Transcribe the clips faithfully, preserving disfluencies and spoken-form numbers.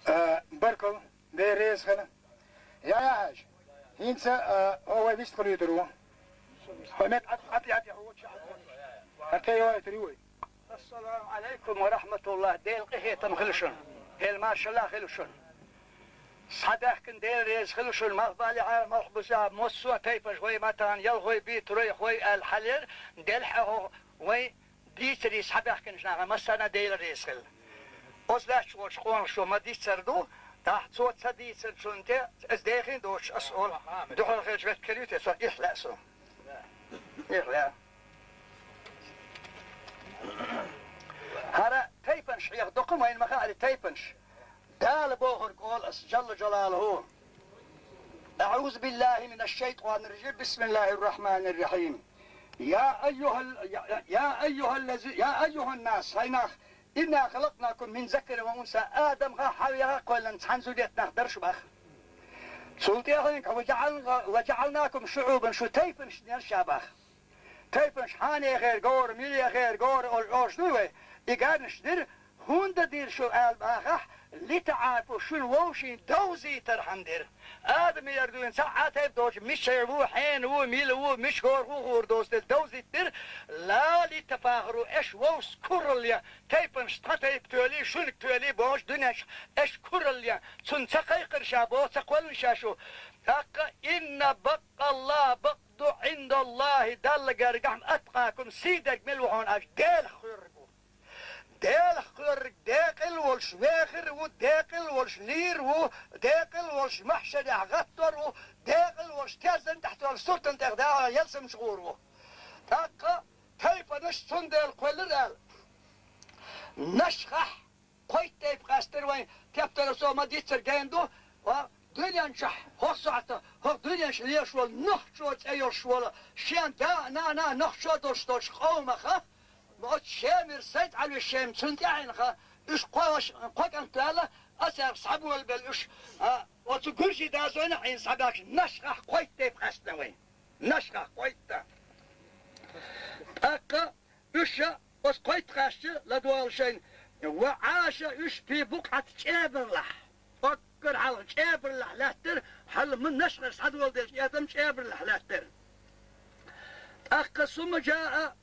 Э, баркал, Дела реза хила. Я, я, Хьажа, хӀинца, э, хьо вай вист хилуьйтур ву. Хьо мет Ӏад, Ӏад, Ӏад, Ӏад, Ӏад. Хьо кхе йоуьйтур ю вай. Ассаламу Ӏалайкум ва рахьматуллахӀ. Дела къинхетам хила шуна. Дела маршалла хила шуна. Схьадаьхкина Дела реза хила шуна. Малхбалехьара, малхбузехьара, массо а тайпаш вай матана, ялхой, битарой, хой аьлла хьалера, делхьа хьо вай дийцаре схьабаьхкинчу нахана массарна Дела реза хила. Оцу лаьтташ волчу къонахчо ма-дийццара ду, тӀаккха цо ца дийцарчунна тӀе, аса дехийна доцуш, аса олу, дуьхьал хилча веттахь ю те, со ихьа лаьа со. Ихьа лаьа. ХӀара тайпанаш хьеха доккха вайна ма хаьара, тайпанаш. Дала бохург олу аса, Джалла Джалалуху. أعوذ بالله من الشيطان الرجيم. بسم الله الرحمن الرحيم. يا أيها ال-، يا، يا أيها الذي، يا أيها الناس، хӀай нах, إنا خلقناكم من ذكر وأنثى, адамах, хьавех кхоьллина цхьана зудех нах дара шу баха. Цул тӀаьхьа, وجعلنا-، وجعلناكم شعوبا, шу тайпанаш динера ша баха. Тайпанаш хьанехера гора, милехера гора, олуш дуй вай? И гарнаш дира, хӀунда дира шу аьлла бахахь, لتعارفوا, шуна вовшийн довзийтархьама дира. Адамера дуьйна цхьа а тайпа доцуш, мичара ву, хьенан ву, мила ву, мича гора ву хуур доцу дела довзийтира, لا لتفاخروا, аша вовшашца куралла ян, тайпанаш тхан тайпа тоьлий, шуьниг тоьлий бохуш дуьненчу, аша куралла ян, цунна ца кхайкхира ша боху, ца кхоьллина ша шу. ТӀаккха إن بطش الله, бакъ ду, عند الله, Далла гергахь, أتقاكم, сий дерг мила ву хьуна аьлча, Делах кхоьрург ву. Делах кхоьрург декъал волуш вехар а ву, декъал волуш лийр а ву, декъал волуш махьшарехь гӀаттор а ву, декъал волуш терзан тӀехь долу суртан тӀехь дагӀа ялсамаш гӀур ву. ТӀаккха тайпанаш цундела кхоьллира аьлла. Нашхахь кхойтта тайпа къаьстира вайн, тептара со ма-дийццара гена ду, а, дуьнен чохь хӀокху сохьта, хӀокху дуьненчу лелаш волу нохчо цӀе йолуш волу, шен да а, нана а нохчо долуш долчу къомаха, оцу Шемара Сайд-Ӏалви Шема, цунна тӀаьхьенах, уьш кхо ваша, кхо кӀант ваьлла, аса царах схьаболабелла уьш, а, оцу гуьржийн дозанах Ӏийна схьабаьхкича, нашхахь кхойтта тайпа къаьстина вайн. Нашхахь кхойтта. ТӀаккха уьш а оцу кхойтта кхаьчча, ладогӀал шайна, وعاش, уьш في بقعة, чӀебарлахь. Уггар хьалха чӀебарлахь лаьттара, хьалха ма нашхара схьадоладелча адам чӀебарлахь лаьттара. ТӀаккха ثم جاء,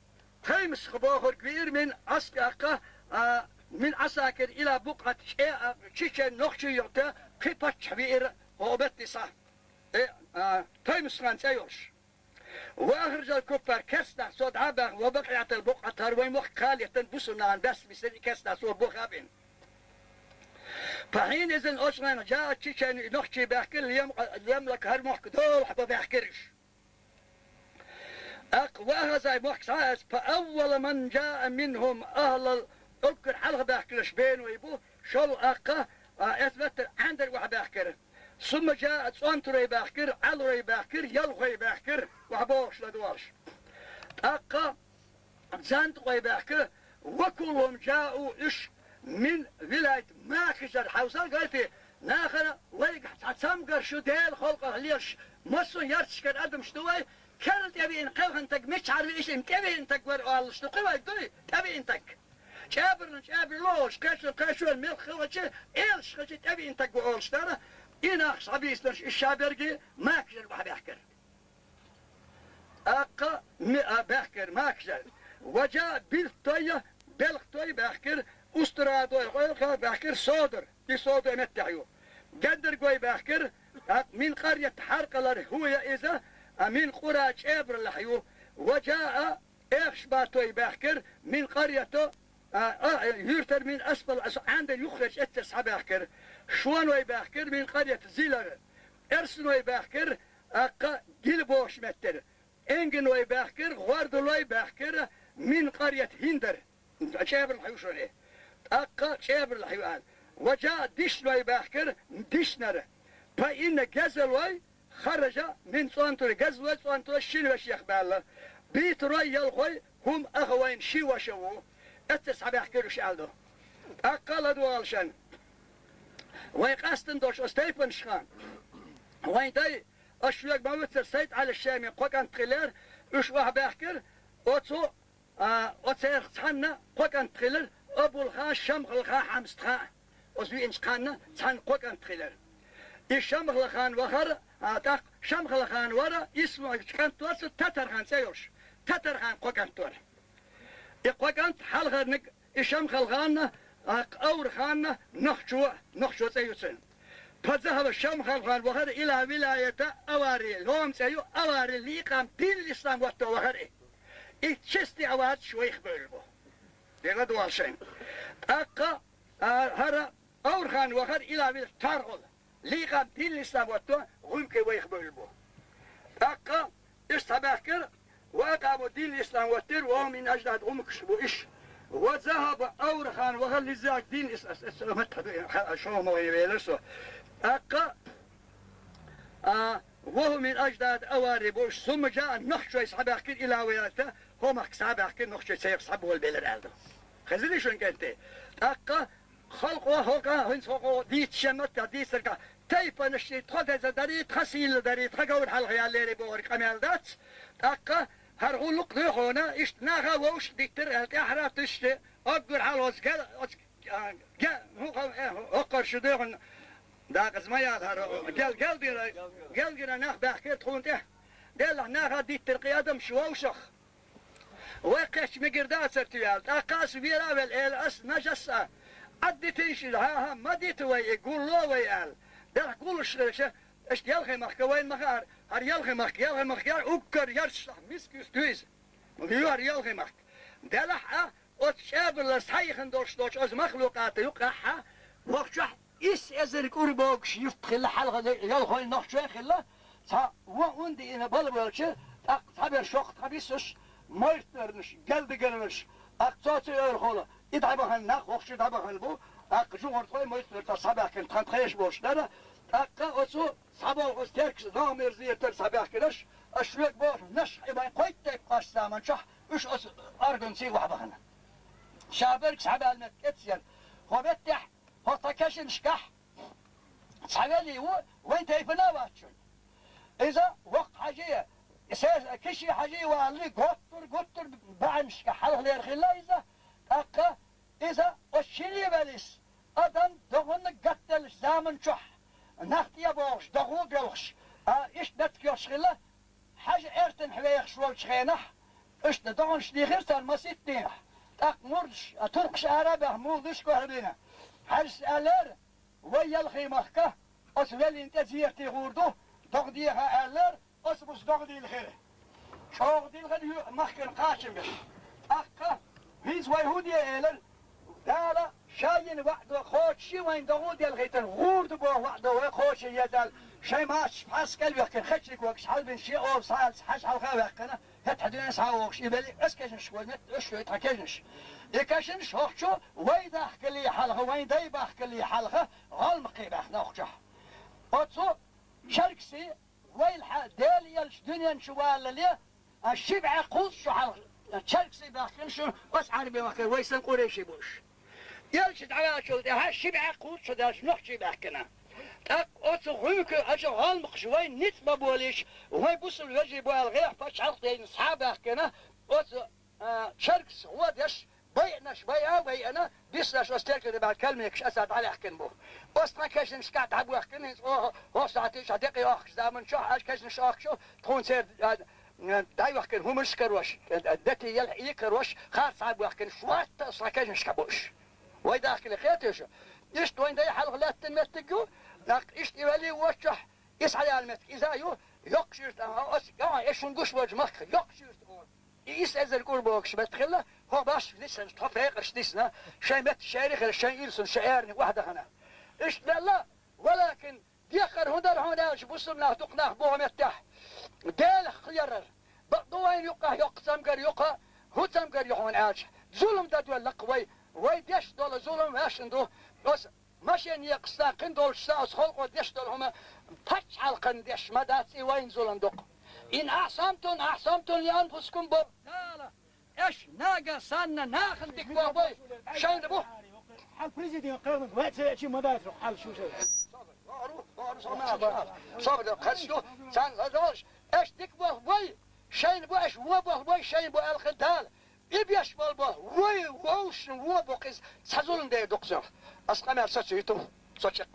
Таймас-кх бохург веара من عساكر, а, من عساكر إلى بقعة, чӀе а, чечен нохчий юкъа кхин паччахь веара, хӀокху метте схьа. Э, а, Таймас-кхан цӀе йолуш. وأخرج الكفار, керстанаш цо дӀа а баьхна, وبقية البقعة, хӀара вайн мохк кхалеттина, бусулба нахана баьсса бисира и керстанаш цо бохо а бина. فحينئذ, оцу хенахь, جاء التشيتشن, и нохчий баьхкира, ليم-, ليملك, хӀара мохк долахь бан баьхкира уьш. ТӀаккха وأخذ, и мохк схьа а эцна, فأول من جاء منهم أهل ال-, уггар хьалха баьхкинарш беной бу, шолгӀа, тӀаккха, а, эцна меттара Ӏаьндарг охьабаьхкира. ثم جاء, цӀонтарой баьхкира, Ӏалурой баьхкира, ялхой баьхкира, охьабогӀуш ладогӀалаш. ТӀаккха занткъой баьхкира, وكلهم جاءوا, уьш من ولاية Макажар хьовсал гайти, нахана вайгахь цхьа цамгар шу Делан халкъах лелаш, массо а ярташкара адамаш ду вай, керла тӀевеана кхелхина стаг миччахьара веа, иштта тӀевеана стаг вара олуш ду кхин вай дуй, тӀевеана стаг. ЧӀебарлан чӀебарло олуш, кхечун кхечо мел хилча, элаш хилча тӀевеана стаг ву олуш дара, и нах схьабийцинарш уьш ша берриге Макажар охьабаьхкира. ТӀаккха ми-, а, баьхкира Макажар. وجاء بلطية, белхатой баьхкира, устрадой, гӀойлахой баьхкира, Содар, и Содар меттехь ю. Гендаргой баьхкира, тӀаккха من قرية Хьаркъалар, هي иза, а, من قرى чӀебарлахь ю. وجاء Эхашбатой баьхкира من قرية, а, а, юьртара من أسفل, аса Ӏаьндан юххерчу эццара схьабаьхкира. Шоной баьхкира من قرية Зилар. Эрсаной баьхкира, тӀаккха Гила бохучу меттера. Энгиной баьхкира, гӀордалой баьхкира من قرية Хиндер. ЧӀебарлахь ю шуна и. ТӀаккха чӀебарлахь ю аьлла. وجاء Дишной баьхкира Дишнара. فإن Гезалой خرج من цӀонтарой, Гезалой цӀонтарой шина вешех баьлла. Битарой, ялхой هم أخوين ши ваша ву. Эццара схьабаьхкира уьш аьлла ду. ТӀаккха ладогӀал шайна. Вайн къастана долуш оцу тайпанашха. Вайн дай, аш шуьга ма вуьццара Сайд-Ӏали Шемин кхо кӀант хилира, уьш охьабаьхкира, оцу, а, оцерах цхьанна кхо кӀант хилира, Абулхан, Шамхалхан, Хьамсатхан. Оцу виъначу ханна цхьаьна кхо кӀант хилира. И Шамхалхан вахара, а, тӀаккха Шамхалхан вара, ислончу кӀант вара цу Татархан цӀе йолуш. Татархан кхо кӀант вара. И кхо кӀант хьалхарниг, и Шамхалханна, а, Аврханна, Нохчо, Нохчо цӀе ю цуьнан. Пазахава Шамхалхан вахара ила вилаята Авари, лома цӀе ю, Авари лийкъам дин ислам ватто вахара и. И чисти аварцаш вайх бевлла бу. Дела дуьйла шайна. ТӀаккха, а, хӀара Аврхан вахара ила вилла Таргъул. Лийкъам дин ислам ватто гӀумкий вайх бевлла бу. ТӀаккха иштта схьабаьхкира, ва акъаму дин ислам ваттира, ва хӀум мин аждад гӀумкаш бу иш. Ва захаба Аврхан вахара лиззак дин ис-, ас-, ас-, ас-, мат-, ха-, шо ма вай велар со. ТӀаккха, а, ва хӀум мин аждад Авари бу иш. Сумма жаа Нохчой схьабаьхкира ила вилаята, хӀо махка схьабаьхкира Нохчой цайх схьаболабелира аьлла ду. Хезира шун кӀанте? ТӀаккха халкъо хӀокху, хӀинца хӀокху дийца шен маттахь дийцарга, тайпанаш и тхо деза дарий, тхан сийла дарий, тхан говр хьалха яллерий бохург къамел дац. ТӀаккха хӀара гӀуллакх дуй хьуна, иштта наха вовшах диттира аьлла, тӀаьхьара туьшти, оггар хьалоцу гел, оцу, а, ге-, хӀу-, хӀу-, э, хӀу-, хӀокхар шу дуй хьуна, дакъаза ма яла хӀара, гел, гелгира, гелгира нах баьхкира тхуна тӀе. Делахь наха диттира кхин адамаш вовшах. Вай кхечча мегар дацара туьяла, тӀаккха ас вера а велла, эла ас нажас а. Ӏаддитина шуьга, хӀан-хӀа, ма дита вай и, гулло вай аьлла. Делахь гуллуш хилча, аша Ялхий-Махка вайна ма хаьара, хӀара Ялхий-Махка, Ялхий-Махка яра, уггар ярташна миска юьрт ю иза. Ю хӀара Ялхий-Махка. Делахь а, оцу чӀабалла схьаихина долуш долчу оцу махлукъата юккъехь а, воккхачохь Исс эзар кӀур богуш юрт хилла хьалха, ялхой нохчой хилла, цхьа вон ун диъна балбелча, тӀаккха цхьаберш шоккха дӀабиссуш, мойтарнаш, гелдагарнаш, тӀаккха цо ца ойла хуьлу, и дӀабахана нах воккхачу дӀабахана бу, тӀаккха жугӀуртхой мойтарца схьабаьхкина тхан тхеш болуш дара, тӀаккха оцу схьаболхуш теркаш догӀмерзетар схьабаьхкинарш, аш шоьга боху, наш и вайн кхойтта тайпа къош заманчохь, уьш оцу органций вахьа бахана. Ша берг схьабаьлла метта кӀецъяр, хӀо меттехь, хӀо тхан кешнашкахь цхьа вели ву, вайн тайпана а вац шуна. Иза воккха хьажи, се-, киши хьажи валли, гуттар-гуттар баьӀнашка хьалхалера хилла иза, тӀаккха иза оцу шина велис, адам догӀанна гатделлачу заманчохь, нах тӀе а богӀуш, догӀу а белхаш, а, иштта меттиг йолуш хилла, хьажа аьртанхьа вехаш волчу хенахь, иштта догӀанаш дийхира царна масийтта дийнахь. ТӀаккха мурдаш, а, туркхаш ара а баьхна, мула дуьшка а бина. Хьаьжас аьллера, вай Ялхий-Махка, оцу велин тӀе зерате гӀур ду, догӀа деха аьллера, оцу буса догӀа дилхира. ЧӀогӀа дилхира ю-, махкана кхачам беш. ТӀаккха, хӀинца вай хӀун де элира, Дала ша йина ваӀдо кхочуш вайн догӀу делхийтина, гӀур ду боху ваӀдо вай кхочуш езал, шайн мачаш пхьаьрскал а вехкина, хечриг вагаш хьалбина шен ола схьаалца хьаьжа хьалха а ваьккхина, хӀетахь дуьйна схьа а вогуш, и вели ас кешнаш вай метта, аш вай тхан кешнаш. И кешнаш хӀокхучу вай дахкале хьалха, вайн дай бахкале хьалха, гӀалмакхе баьхна хӀокхучохь. Оцу Черкси вайл хьа Дела елча дуьнен чу валале, а ши бӀе кхузткъа шо хьалха Черкси баьхкина шу, оцу Ӏарби махкара вай санна къурайши бу уьш. Элча дӀаваьллачул тӀаьхьа ши бӀе кхузткъа шо даьлча нохчий баьхкина. ТӀаккха оцу гӀуьнка аша гӀалмакхаш вайн ницкъ ма болийша, вайн бусул вежарий бу аьлла гӀеххьа пачхьалкх дайна схьа а баьхкина, оцу, а, Черкс гӀо деш, байъанаш байа а байъана, биснарш оцу теркаде баьлла калмекаш аса дӀаваьхкина бу. Оцу тхан кешнашкахь дӀабоьхкина, хӀинца оха, хӀокху сахьтича декъе охкучу заманчохь, аша кешнаш охкуш, тхуна церан, а, дӀайохкина хӀуманаш карош, дети елхьа и карош, харц схьабоьхкина, шортта а схьа кешнашка бу уьш. Вай дахкале хеташ ю. Иштта вайн дай хьалха лаьттина меттиг ю, нах иштта и вели воччохь, и схьаяьлла меттиг иза а ю, йоккхачу юьртахь, ас, я, эш хӀун гуш волчу махка, йоккхачу юьрта олу. И исс эзар кӀур богуш метта хилла, хӀо баш дисна, тхо пекъарш дисна, шайн метта шаьри хила, шайн ирсун шайн аьрни охьадахана. Иштта мелла, валакин, Дехар хӀун дара хьуна аьлча, бусулба нах дукха нах боху меттехь, Делах кхерар. Бакъду вайна юккъехь йоккха цамгар юккъа, хӀун цамгар ю хьуна аьлча, зулам дан доьлла-кх вай, вай деш долу зулам ваьшна ду. Оцу машен екъаста кхин долчу сан оцу халкъо деш долу хӀума пачхьалкхана деш ма дац, и вайна зулам ду-кх. Ин ахьсантун, ахьсантун ли анфусикум бо Дала. Эш нага санна нахана дика боху вай, шайна бу. Хьал президент кхелниг ваьцци а чи ма дацара, хьал шу шайна. Собар, кхаьччу, царна ладогӀаш, эш дика боху вай, шайна бу, эш вон боху вай, шайна бу аьлла хир Дала. И беш болба, вай, вовшин, во бокъиз, ца зулун де дукъза. Ас къамел сацу юту, со чекъ